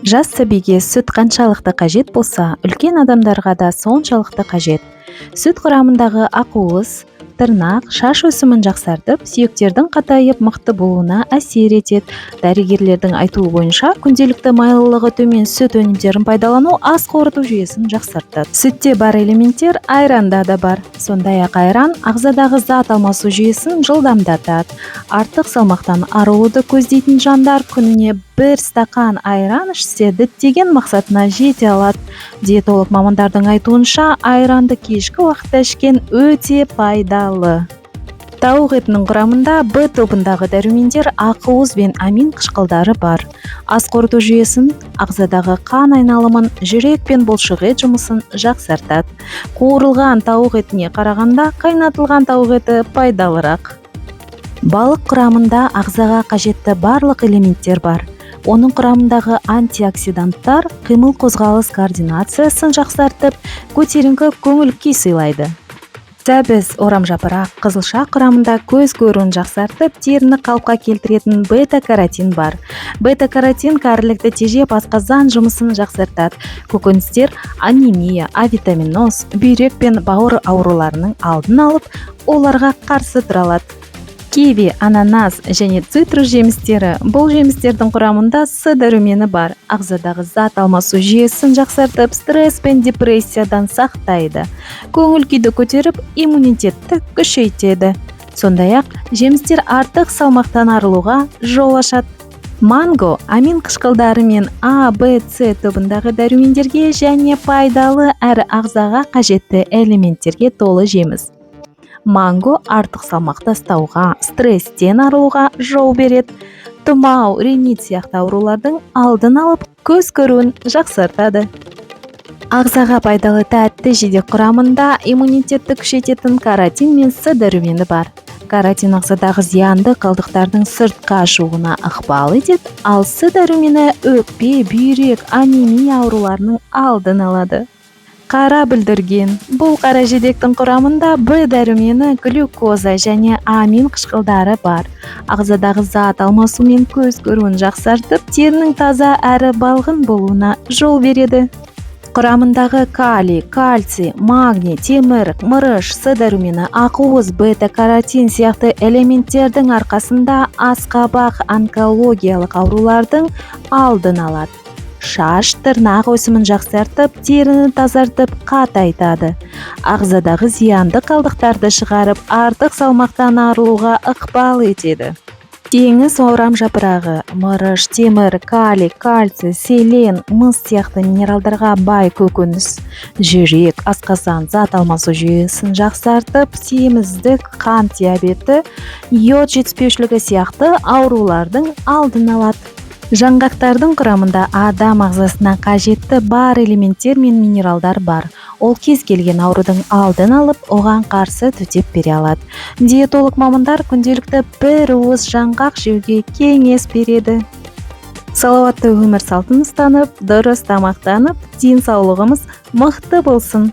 Жас сәбиге сүт қаншалықты қажет болса, үлкен адамдарға да соншалықты қажет. Сүт құрамындағы ақуыз тырнақ, шаш өсімін жақсартып, сүйектердің қатайып, мықты болуына әсер етеді. Дәрігерлердің айтуы бойынша, күнделікті майлылығы төмен сүт өнімдерін пайдалану ас қорыту жүйесін жақсартады. Сүтте бар элементтер айранда да бар. Сондай-ақ айран ағзадағы зат алмасу жүйесін жылдамдатады. Артық салмақтан арылуды көздейтін жандар күніне бір стақан айран ішсе, діттеген мақсатына жете алады. Диетолог мамандардың айтуынша, айранды кешкі уақытта ішкен өте пайдалы. Тауық етінің құрамында Б тобындағы дәрумендер, ақуыз бен амин қышқылдары бар. Ас қорыту жүйесін, ағзадағы қан айналымын, жүрек пен бұлшықет жұмысын жақсартады. Қуырылған тауық етіне қарағанда қайнатылған тауық еті пайдалырақ. Балық құрамында ағзаға қажетті барлық элементтер бар. Оның құрамындағы антиоксиданттар қимыл-қозғалыс координациясын жақсартып, көтеріңкі көңіл күй сыйлайды. Сәбіз, орамжапырақ, қызылша құрамында көз көруін жақсартып, теріні қалыпқа келтіретін бета-каротин бар. Бета-каротин кәрілікті тежеп, асқазан жұмысын жақсартады. Көкөністер анемия, авитаминоз, бүйрек пен бауыр ауруларының алдын алып, оларға қарсы тұра алады. Киви, ананас және цитрус жемістері. Бұл жемістердің құрамында С дәрумені бар. Ағзадағы зат алмасу жүйесін жақсартып, стресс пен депрессиядан сақтайды. Көңіл күйді көтеріп, иммунитетті күшейтеді. Сондай-ақ жемістер артық салмақтан арылуға жол ашады. Манго амин қышқылдары мен А, Б, С тобындағы дәрумендерге және пайдалы әрі ағзаға қажетті элементтерге толы жеміс. Манго артық салмақ тастауға, стресстен арылуға жол береді. Тұмау, ринит сияқты аурулардың алдын алып, көз көруін жақсартады. Ағзаға пайдалы тәтті жидек құрамында иммунитетті күшейтетін каротин мен С дәрумені бар. Каротин ағзадағы зиянды қалдықтардың сыртқа шығуына ықпал етеді, ал С дәрумені өкпе, бүйрек, анемия ауруларының алдын алады. Қара бүлдірген. Бұл қара жидектің құрамында Б дәрумені, глюкоза және амин қышқылдары бар. Ағзадағы зат алмасу мен көз көруін жақсартып, терінің таза әрі балғын болуына жол береді. Құрамындағы калий, кальций, магний, темір, мырыш, С дәрумені, ақуыз, бета-каротин сияқты элементтердің арқасында асқабақ онкологиялық аурулардың алдын алады. Шаш, тырнақ өсімін жақсартып, теріні тазартып, қатайтады. Ағзадағы зиянды қалдықтарды шығарып, артық салмақтан арылуға ықпал етеді. Теңіз орам жапырағы, мырыш, темір, калий, кальций, селен, мыс сияқты минералдарға бай көкөніс жүрек, асқазан, зат алмасу жүйесін жақсартып, семіздік, қант диабеті, йод жетіспеушілігі сияқты аурулардың алдын алады. Жаңғақтардың құрамында адам ағзасына қажетті бар элементтер мен минералдар бар. Ол кез келген аурудың алдын алып, оған қарсы төтеп бере алады. Диетолог мамандар күнделікті бір уыс жаңғақ жеуге кеңес береді. Салауатты өмір салтын ұстанып, дұрыс тамақтанып, денсаулығымыз мықты болсын.